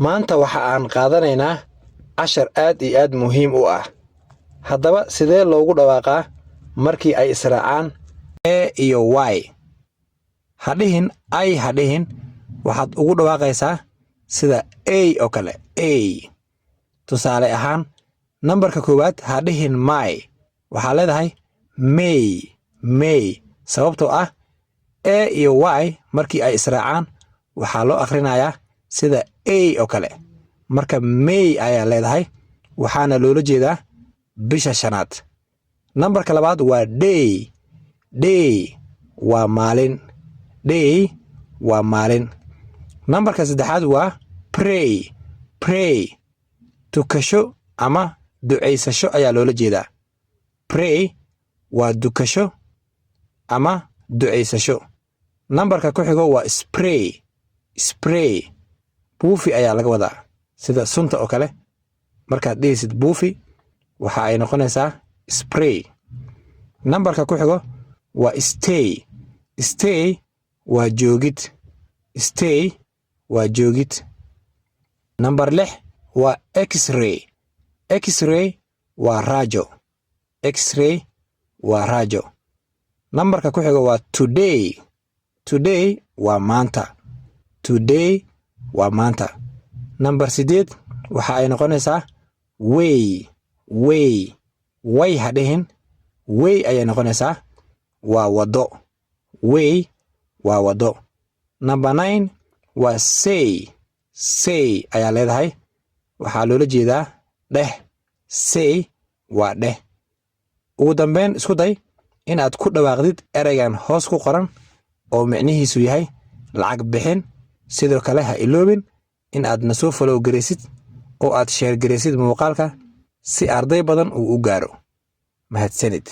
Maanta waxa aan qaadanaynaa cashar aad iyo aad muhiim u ah. Haddaba, sidee loogu dhawaaqaa markii ay israacaan A iyo Y? Ha dhihin ay, ha dhihin. Waxaad ugu dhawaaqaysaa sida A oo kale, A. Tusaale ahaan, nambarka koowaad ha dhihin my, waxaa leedahay May, May, sababtoo ah A iyo Y markii ay israacaan waxaa loo akhrinayaa sida A oo kale. Marka May ayaa leedahay, waxaana loola jeedaa bisha shanaad. Nambarka labaad waa day. Day waa maalin. Day waa maalin. Nambarka saddexaad waa pray. Pray, tukasho ama ducaysasho ayaa loola jeedaa. Pray waa dukasho ama ducaysasho. Nambarka ku xigo waa spray. Spray, buufi ayaa laga wadaa, sida sunta oo kale. Markaad dhihaysid buufi, waxa ay noqonaysaa spray. Nambarka ku xigo waa stay. Stay waa joogid. Stay waa joogid. Nambar 6 waa x-ray. X-ray waa raajo. X-ray waa raajo. Nambarka ku xigo waa today. Today waa maanta. Today waa maanta. Nambar 8 waxa ay noqonaysaa way. Way, way ha dhihin, way ayay noqonaysaa, waa waddo. Way waa waddo. Number 9 waa say. Say ayaa leedahay, waxaa loola jeedaa dheh. Say waa dheh. Ugu dambeyn, isku day inaad ku dhawaaqdid ereygan hoos ku qoran oo micnihiisu yahay lacag bixin. Sidoo kale, ha iloobin in aad na soo follow garaysid oo aad share garaysid muuqaalka si arday badan uu u gaaro. Mahadsanid.